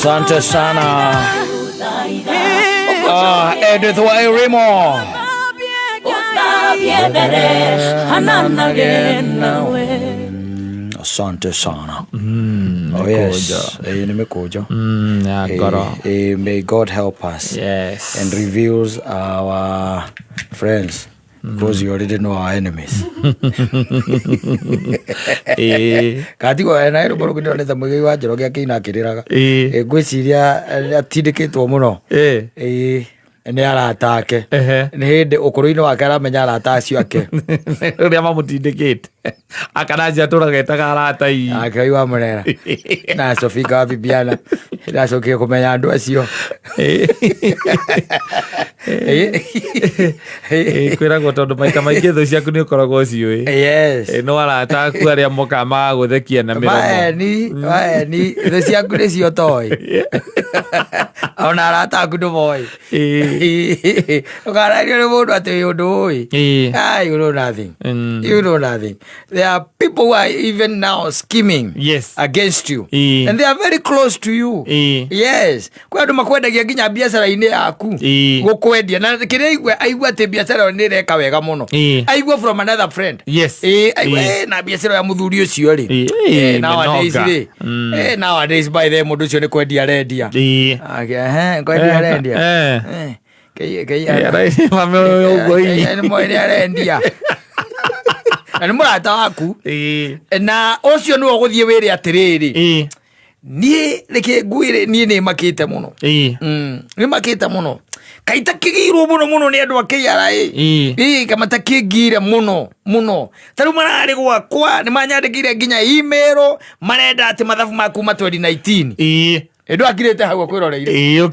Asante sana. Ah, Edith Wairimu. Asante sana. Oh yes. Eh, nimekuja. Ya ngoro. May God help us and reveals our friends because you already know our enemies. Katigwo ena rwĩmbo rũngĩ ndĩronete Mũigai wa Njoroge akĩina akĩrĩraga. Ngwĩciria atindĩkĩtwo mũno nĩ arata ake. Nĩ hĩndĩ ũkũrũ-inĩ wake aramenya arata acio ake. Ũrĩa mamũtindĩkĩte akana atũraga etaga arata ii. Ake wa Murera na Sofika wa Bibiana ndacokire kũmenya andũ acio. Kwĩragwo tondũ maita maingĩ thũ ciaku nĩ ũkoragwo ciũĩ. No arata aku arĩa mokaga magagũthekia na mĩromo. Maeni maeni thũ ciaku nĩcio toĩ, ona arata aku ndũmoĩ. Ũkarario nĩ mũndũ atĩ wĩ ũndũ ũĩ. Ah, you know nothing. You know nothing. There are people who are even now scheming against you and they are very close to you. Yes, kwĩ andũ makwendagia nginya biacara-inĩ yaku. Gũkwendia na kĩrĩa aigua, aigua atĩ biacara ĩyo nĩ ĩreka wega mũno. Aigua from another friend. Aigua na biacara ya mũthuri ũcio rĩ, nowadays mĩnoga. rĩ, nowadays by the way, mũndũ ũcio nĩ kwendia arendia. Ake, ehe, kwendia arendia. Ũguo ii. Nĩ moĩ nĩ arendia na nĩ mũrata waku na ũcio nĩwe ũgũthiĩ wĩre atĩrĩrĩ, niĩ reke ngwĩre, niĩ nĩ makĩte mũno. Nĩ makĩte mũno kaĩ takĩgĩirwo mũno mũno nĩ andũ a KRA. Ĩĩ, kama takĩngire mũno mũno. Ta rĩu mararĩ gwakwa, nĩ manyandĩkĩire nginya email, marenda atĩ mathabu ma kuma 2019. Ĩ ndwakirĩte hau akwĩroreire? Ĩĩ,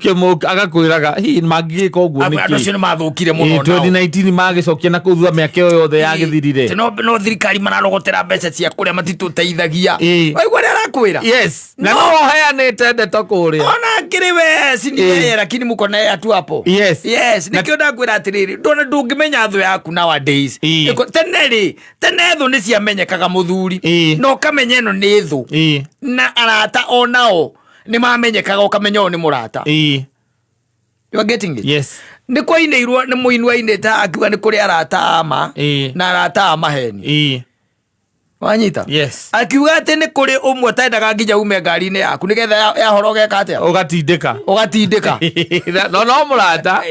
agakwĩraga hihi mangĩgĩka ũguo andũ nĩkĩ? Acio nĩ mathũkire mũno nao. 2019 magĩcokia na kũu thutha mĩaka ĩyo yothe yagĩthirire. Atĩ no thirikari mararogotera mbeca cia kũrĩa, matitũteithagia. Waigua ũrĩa arakwĩra? Yes, na No. no ũheanĩte ndeto kũrĩa. Ona kĩrĩ we si ni yeye, lakini muko naye atu hapo. Yes, nikĩo ndakwĩra atĩrĩrĩ, ndona ndũngĩmenya thũ yaku nowadays. Tene rĩ, tene thũ nĩ ciamenyekaga, mũthuri, na ũkamenya ĩno nĩ thũ. Na arata onao nĩ mamenyekaga, ũkamenya ũyũ nĩ mũrata. You are getting it? Yes. Nĩ kwainĩirwo nĩ mũini wainĩte akiuga nĩ kũrĩ arata a ma na arata a maheni. Wanyita? Yes. Akiuga atĩ nĩ kũrĩ ũmwe ũtendaga nginya ume ngari-inĩ yaku nĩgetha yahora ũgeka atĩa? Ũgatindĩka. Ũgatindĩka. No mũrata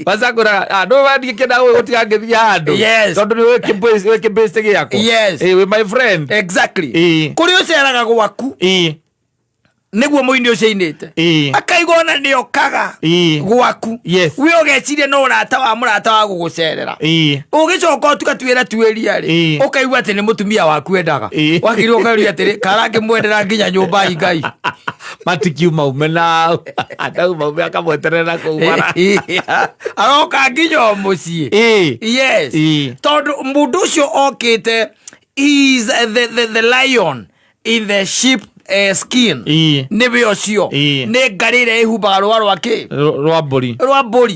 bacakũraga andũ wandikĩenda gũtiga ngĩthiĩ handũ tondũ nĩ wĩ kĩbĩcĩ gĩakwa. Wĩ my friend. Exactly. Kũrĩ ũceraga gwaku, nĩguo mũini ũcio ainĩte, akaigua ona nĩ okaga gwaku. We ũgeciria no ũrata wa mũrata wa gũgũcerera. Ũgĩcoka ũtuka tuĩra tuĩria rĩ, ũkaigua atĩ nĩ mũtumia waku endaga. Wakirwo ũkaũria atĩrĩ, karakĩmwendera nginya nyũmba ngai. Matikiuma ume na atauma ume akamweterera kũu bara. Aroka nginya o mũciĩ. Yes. Tondũ mũndũ ũcio okĩte is the lion in the sheep skin. Nĩwe ũcio. Nĩ ngarĩ ĩrĩa ĩhumbaga rũa rwa kĩ? Rwa mbũri. Rwa mbũri.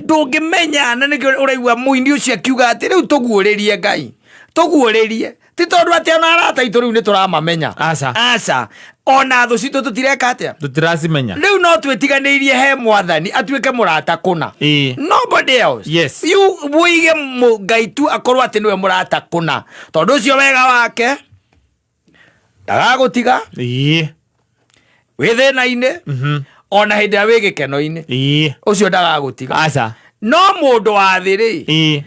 Ndũngĩmenya, na nĩkĩo ũraigua mũini ũcio akiuga atĩ rĩu tũguũrĩrie Ngai, tũguũrĩrie, ti tondũ atĩ ona arata aitũ rĩu nĩ tũramamenya. Aca. Aca, ona thũ citũ tũtireka atĩa? Tũtiracimenya. Rĩu no twĩtiganĩirie he mwathani atuĩke mũrata kũna. Nobody else. You wũige Ngai tu akorwo atĩ nĩwe mũrata kũna, tondũ ũcio wega wake ndagagũtiga wĩ thĩna-inĩ, ona hĩndĩ ĩrĩa wĩ gĩkeno-inĩ. Ũcio ndagagũtiga. Aca. No mũndũ wa thĩ rĩ,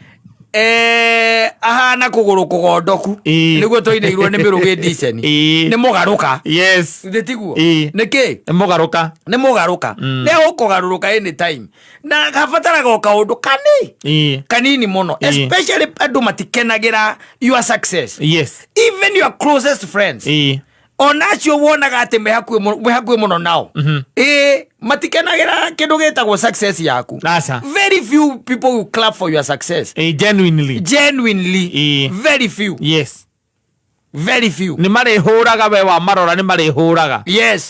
ahana kũgũrũ kũgondoku. Nĩguo twainĩirwo nĩ mĩrũgĩ ndiceni. Nĩ mũgarũka. Nĩ tiguo? Nĩ kĩ? Nĩ mũgarũka. Nĩ mũgarũka. Nĩ ũkũgarũrũka anytime na gabataraga o kaũndũ kani kanini mũno. Especially andũ matikenagĩra your success. Even your closest friends, ona acio wonaga atĩ me hakuhĩ mũno nao, ĩĩ, matikenagĩra kĩndũ gĩtagwo success yaku. Aca. Very few people will clap for your success. Genuinely. Genuinely. Very few. Very few. Nĩ marĩhũraga, we wa marora nĩ marĩhũraga.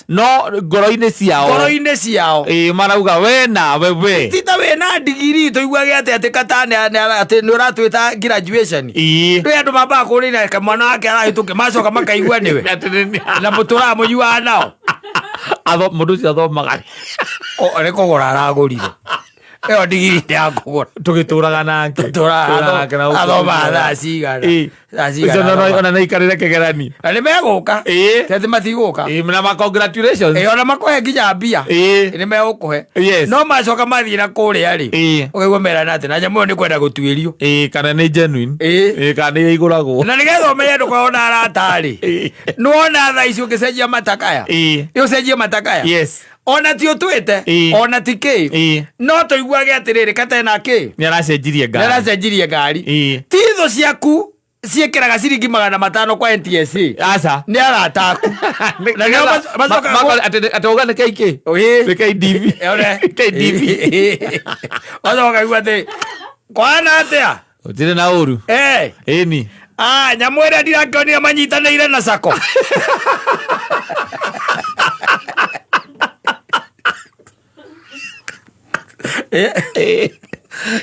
No ngoro-inĩ ciao, ngoro-inĩ ciao, marauga we nawe we tita wĩna ndigiri tũiguage atĩ katane atĩ nĩ ũratwĩta graduation. Rĩ andũ mambaga kũrĩra mwana wake arahĩtũke, macoka makaigua nĩwe Atĩ na mũtũraga mũnyuaga nao. Mũndũ ũcio athomaga. Nĩ kũgũra aragũrire ĩyo ndigiri nĩ ya kũgũra. Tũgĩtũraga nake. Tũraga nake na gũkũ athomaga tũtũraga. thaa cigana? Thaa Ũcio cigana athomaga? ona no aikarĩre kĩgeranio. Na nĩ megũka. Ĩĩ. Ti atĩ matigũka. Ĩĩ, na ma congratulations. Ĩĩ, ona makũhe nginya mbia. Ĩĩ. Nĩ megũkũhe. Yes. No macoka mathiĩ na kũrĩa rĩ, Ĩĩ. ũkaigua merana atĩ na nyamũ ĩyo nĩ kwenda gũtuĩrio. Ĩĩ, kana nĩ genuine. Ĩĩ. Ĩĩ, kana nĩ ĩgũragwo. Na nĩgetha ũmenye ndũkorwo na arata rĩ, Ĩĩ. nĩwona thaa ici ũngĩcenjia matakaya, Ĩĩ. ĩ ũcenjie matakaya, Yes. ona ti ũtwĩte, Ĩĩ. ona ti kĩ, Ĩĩ. no tũiguage atĩrĩrĩ katena kĩ Nĩ aracenjirie ngari. nĩaracenjirie ngari. Ĩĩ. Ti thũ ciaku ciĩkĩraga ciringi 500 kwa NTSA, Aca. nĩ arata aku. Na nĩo macokaga Atĩ uga nĩ KK. Ĩĩ. Nĩ KDV. Ore. KDV. Macoka kaigua atĩ kwana atĩa. Gũtirĩ na ũru. Eh. Ĩni. Ah, nyamũ ĩrĩa ndirakĩonire manyitanĩire na sako.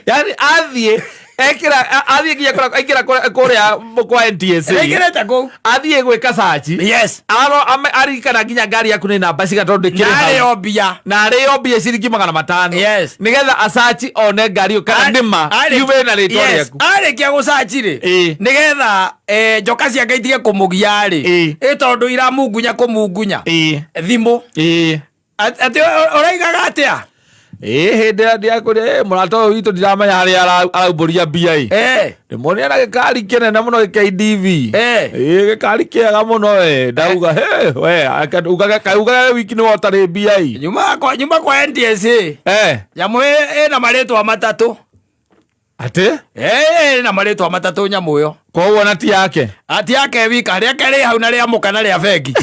Yani athiĩ ekĩra athiĩ nginya aingĩra kũrĩa kwa NTSA. Ĩkĩrĩte kũu. Athiĩ gwĩka search. Yes. Aro arikana nginya ngari yaku nĩ namba cigana tondũ ndĩkĩrĩ Na hau. arĩo mbia. Na arĩo mbia ciringi 500. Yes. Nĩgetha acaci one ngari ĩyo kana nĩma yume na rĩtwa Yes. rĩaku. Arĩkia gũcaci rĩ, Ĩĩ. nĩgetha njoka ciake itige kũmũgia rĩ, Ĩĩ. ĩ tondũ iramungunya kũmungunya Ĩĩ. thimũ. Ĩĩ. Atĩ ũraigaga atĩa? Ĩĩ, hĩndĩ ĩrĩa ndiakũria mũrata ũyũ witũ ndiramenya harĩa araumbũria mbia ĩ. Ndĩmuonire na gĩkari kĩnene mũno gĩ KDV. Ĩĩ, gĩkari kĩega mũno ĩ. Ndauga he we ugage ugage wiki nĩwe ũtarĩ mbia ĩ. Nyuma kwa NTSA. Nyamũ ĩna marĩtwa matatũ. Atĩ? Ĩna marĩtwa matatũ nyamũ ĩyo. Koguo na ti yake. Ati yake wika, rĩake rĩ hau na rĩa mũka na rĩa bengi.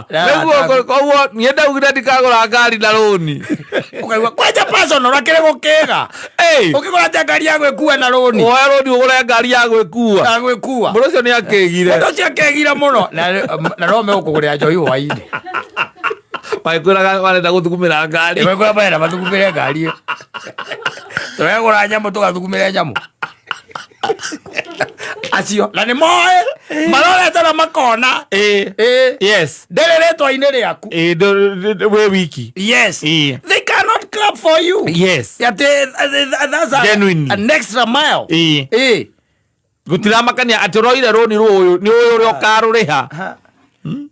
Nĩguo koguo niĩ ndaugire ndikagũra ngari na rũni. Ũkaigua kwanja personal akĩrĩ gũkĩga. Ũkĩgũra atĩa ngari ya gwĩkua na rũni? Woe rũni ũgũre ngari ya gwĩkua. Ya gwĩkua. Mũndũ ũcio nĩ akĩgire. Mũndũ ũcio akĩgire mũno. Na no megũkũgũrĩra njohi hwainĩ. Magĩkwĩraga marenda gũthugumĩra ngari. Magĩkwĩra marenda mathugumĩre ngari ĩyo. Tũregũra nyamũ tũgathugumĩre nyamũ. Acio na nĩ moĩ marorete na makona. Ĩĩ. Yes. Ndĩrĩ rĩtwa-inĩ rĩaku. Ĩĩ, wĩ wiki. Yes. Ĩĩ. They cannot clap for you. Yes. Atĩ that's Genuinely. an extra mile. Ĩĩ. Ĩĩ. Gũtiramakania atĩ ũroire rũni rũyũ nĩ ũyũ ũrĩa ũkarũrĩha.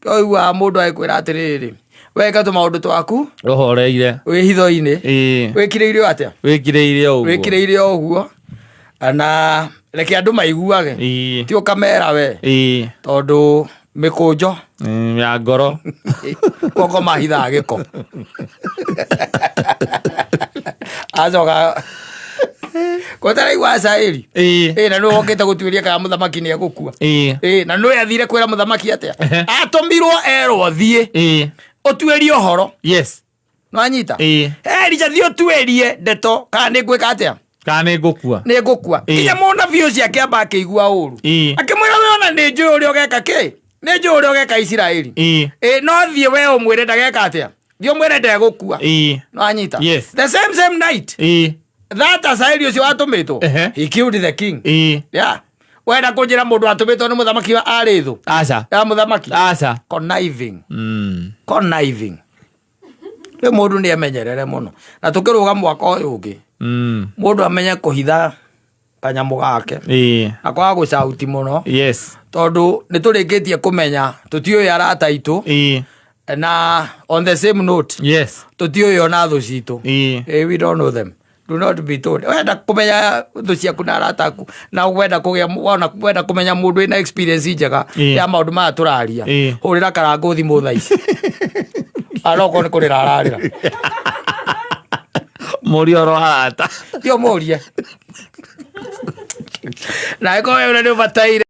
Ũiguaga mũndũ agĩkwĩra atĩrĩrĩ, weka tũmaũndũ twaku Ũhoreire. wĩ hitho-inĩ. Ĩĩ. Wĩkirĩire o atĩa? Wĩkirĩire o ũguo. Wĩkirĩire o ũguo. Na reke andũ maiguage. Ĩĩ. Ti ũkamera we. Ĩĩ. Tondũ mĩkũnjo Ya ngoro. Guoko mahithaga gĩko. Acoka kũtaraigua Acaĩri. Ĩĩ. Ĩĩ, na nĩwe wokĩte gũtuĩria kana mũthamaki nĩ egũkua. Ĩĩ. Ĩĩ, na nĩwe athire kwĩra mũthamaki atĩa? Atũmirwo erwo thiĩ Ĩĩ. ũtuĩrie ũhoro. Yes. Nĩwanyita? Ĩĩ. Elija thiĩ ũtuĩrie ndeto kana nĩ ngwĩka atĩa? Kana nĩ ngũkua. Nĩ ngũkua. Ĩĩ. Nginya mũnabii ũcio akĩamba akĩigua ũru. Ĩĩ. Akĩmwĩra we ona nĩ njũĩ ũrĩa ũgeka kĩ? Nĩ njũĩ ũrĩa ũgeka Isiraeli. Ĩĩ. Ĩĩ, no thiĩ we ũmwĩre ndageka atĩa? Thiĩ ũmwĩre ndegũkua. Ĩĩ. Nĩwanyita? Yes. The same night. Ĩĩ. That Asaeli ũcio watũmĩtwo. Ehe. He killed the king. Ĩĩ. Yeah. Wenda kũnjĩra mũndũ watũmĩtwo nĩ mũthamaki wa arĩ thũ? Aca. Ya mũthamaki. Aca. Conniving. Conniving. Rĩu mũndũ nĩ emenyerere mũno. Na tũkĩrũga mwaka ũyũ ũngĩ, mũndũ amenye kũhitha kanyamũ gake. Ĩĩ. Na kwaga gũcauti mũno. Yes. Tondũ nĩ tũrĩkĩtie kũmenya tũtiũĩ arata aitũ. Ĩĩ. Na on the same note, Yes. tũtiũĩ ona thũ citũ. Ĩĩ. Ĩĩ, we don't know them. Do not be told. Wenda kũmenya thũ ciaku na arata aku, na wenda kũgĩa, wona wenda kũmenya mũndũ wĩna experience njega Ĩĩ. ya maũndũ maya tũraria. Ĩĩ. Hũrĩra Karangũ thimũ thaa ici. Arokorwo nĩ kũrĩra ararĩra. Mũrie ũhoro wa arata. Ti ũmũrie. Na ĩkorwo we nĩ ũbataire.